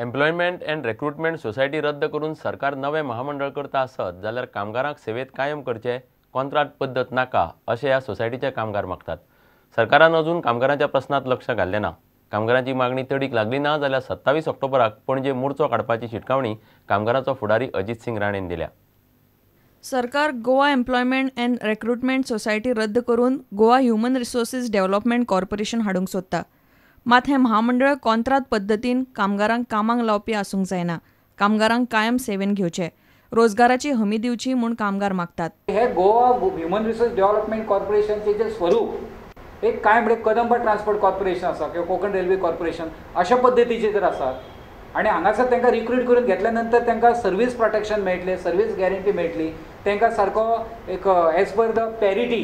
Employment and recruitment society रद्द करून सरकार नवें महामंडळ करता आसत जाल्यार कामगारांक सेवेत कायम करचे, कॉन्ट्राक्ट पद्दत नाका अशें ह्या सोसायटीचे कामगार मागतात। सरकारान अजून कामगारांच्या प्रस्नांत लक्ष घाल्लें ना। कामगारांची मागणी तडीक लागली ना जाल्यार 27 ऑक्टोबराक पणजे मोर्चो काडपाची शिटकावणी कामगारांचो फुडारी अजित सिंग राणेन दिल्या। सरकार Goa employment and recruitment society रद्द करून Goa human resources development corporation हाडूंक सोदता। मात हें महामंडळ कॉन्त्रात पद्दतीन कामगारांक कामाक लावपी आसूंक जायना। कामगारांक कायम सेवेन घेवचे, रोजगाराची हमी दिवची म्हूण कामगार मागतात। हे गोवा ह्युमन रिसोर्स डेव्हलपमेंट कॉर्पोरेशनचे जे स्वरूप एक काय म्हणजे कदंबा ट्रान्सपोर्ट कॉर्पोरेशन आसा किंवा कोंकण रेल्वे कॉर्पोरेशन अशा पद्दतीचे जर आसा आनी हांगासर तांकां रिक्रूट करून घेतल्या नंतर तांकां सर्वीस प्रोटेक्शन मेळटलें, सर्वीस गॅरंटी मेळटली, तांकां सारको एक एज पर the parity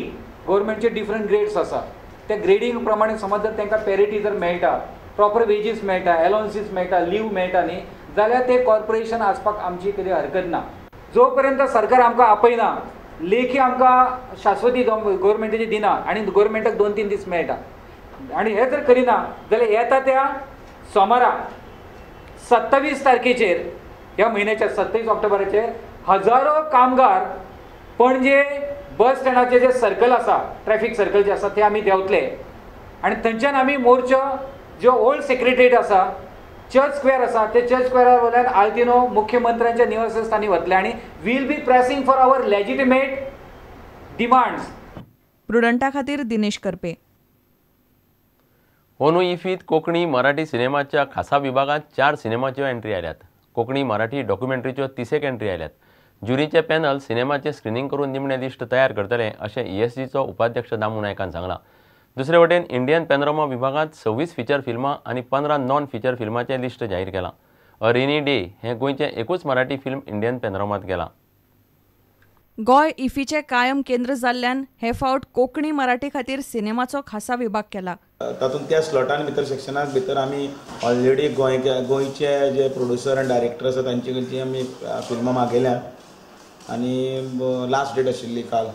गव्हर्मेंटचे डिफरंट ग्रेड्स आसा त्या ग्रेडींग प्रमाणे समज जर तांकां पॅरिटी जर मेळटा, प्रॉपर वेजीस मेळटा, एलावन्सीस मेळटा, लीव मेळटा न्ही जाल्यार ते कॉर्पोरेशन आसपाक आमची कितें हरकत ना। जो पर्यंत सरकार आमकां आपयना, लेखी आमकां शाश्वती गव्हर्मेंटाची दिना आनी गव्हर्मेंटाक 2-3 दीस मेळटा आनी हे जर करिना जाल्यार येता त्या सोमारा 27 तारखेचेर ह्या म्हयन्याच्या 27 ऑक्टोबराचेर हजारो कामगार पणजे बस स्टँडाचे जे सर्कल आसा, ट्रॅफिक सर्कल जे आसा ते आमी देंवतले आनी थंयच्यान आमी मोर्चो जो ओल्ड सेक्रेटरीट आसा, चर्च स्क्वेअर आसा, ते चर्च स्क्वेअरा वयल्यान आल्तिनो मुख्यमंत्र्यांच्या निवासस्थानी वतले आनी we'll be pressing for our legitimate demands. प्रुडंटा खातीर दिनेश करपे। अंदू इफीत कोंकणी मराठी सिनेमाच्या खासा विभागांत 4 सिनेमाच्यो एंट्री आयल्यात। कोंकणी मराठी डॉक्युमेंटरीच्यो 30 एंट्री आयल्यात। ज्युरीचे पॅनल सिनेमाचें स्क्रिनींग करून निमणें लिस्ट तयार करतले अशें ESGचो उपाध्यक्ष दामू नायकान सांगलां। दुसरे वटेन इंडियन पॅनोरमा विभागांत 26 फिचर फिल्मां आनी 15 नॉन फिचर फिल्माचें लिस्ट जाहीर केलां। अ रेनी डे हें गोंयचें एकूच मराठी फिल्म इंडियन पॅनोरमांत गेलां। गोंय इफीचें कायम केंद्र जाल्ल्यान हे फावट कोंकणी मराठी खातीर सिनेमाचो खासा विभाग केला। तातूंत त्या स्लॉटान भितर सेक्शनाक भितर आमी ऑलरेडी गोंयचे जे प्रोड्युसर आनी डायरेक्टर आसा तांचे कडची आमी फिल्मां मागयल्यात आनी लास्ट डेट आशिल्ली काल,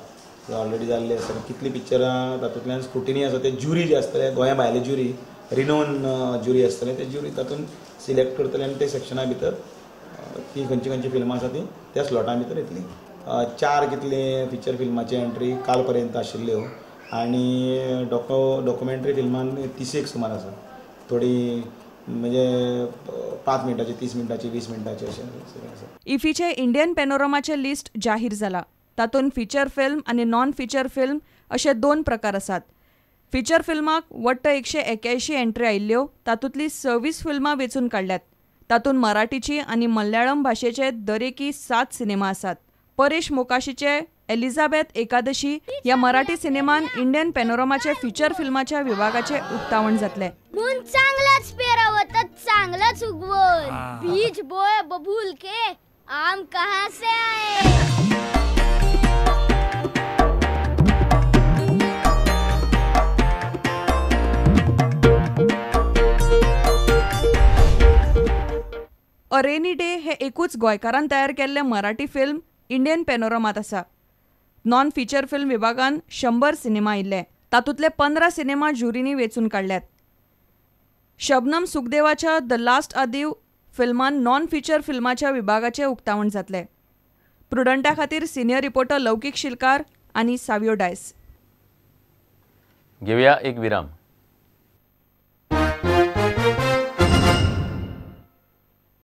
ऑलरेडी जाल्ली आसा। कितलीं पिक्चरां तातूंतल्यान स्क्रुटिनी आसा, ते ज्युरी जे आसतले गोंया भायले ज्युरी, रिनोन ज्युरी आसतले, ते ज्युरी तातूंत सिलेक्ट करतले आनी ते सेक्शना भितर ती खंयची खंयची फिल्मां आसा ती त्या स्लॉटां भितर येतली। 4 कितले फिचर फिल्माची एंट्री काल पर्यंत आशिल्ल्यो आनी डॉक्युमेंटरी फिल्मान 30 सुमार आसा। थोडी म्हणजे 5 मिनटाची, 30 मिनटाची, 20 मिनटाची अशें आसा। इफीचे इंडियन पॅनोरमाचे लिस्ट जाहीर जाला। तातूंत फिचर फिल्म आनी नॉन फिचर फिल्म अशे 2 प्रकार आसात। फिचर फिल्माक वट्ट 181 एंट्री आयिल्ल्यो, तातूंतली 26 फिल्मां वेंचून काडल्यात। तातूंत मराठीची आनी मल्याळम भाशेचे दरेकी 7 सिनेमा आसात। परेश मोकाशीचे एलिझाबेथ एकादशी ह्या मराठी सिनेमान इंडियन पॅनोरमाचे फिचर फिल्माच्या विभागाचे उक्तावण जातले। चांगलाच पेरावं तर चांगलाच उगवल, बीज बोए बबूल के आम कहाँ से आए। अ रेनी डे हे एकूच गोंयकारान तयार केल्लें मराठी फिल्म इंडियन पॅनोरमांत आसा। नॉन फिचर फिल्म विभागान 100 सिनेमा आयिल्ले, तातूंतले 15 सिनेमा ज्युरींनी वेंचून काडल्यात। शबनम सुखदेवाच्या the last आदिव फिल्मान नॉन फिचर फिल्माच्या विभागाचें उक्तावण जातलें। प्रुडंटा खातीर सिनियर रिपोर्टर लौकीक शिलकार आनी सावियो डायस। घेवया एक विराम।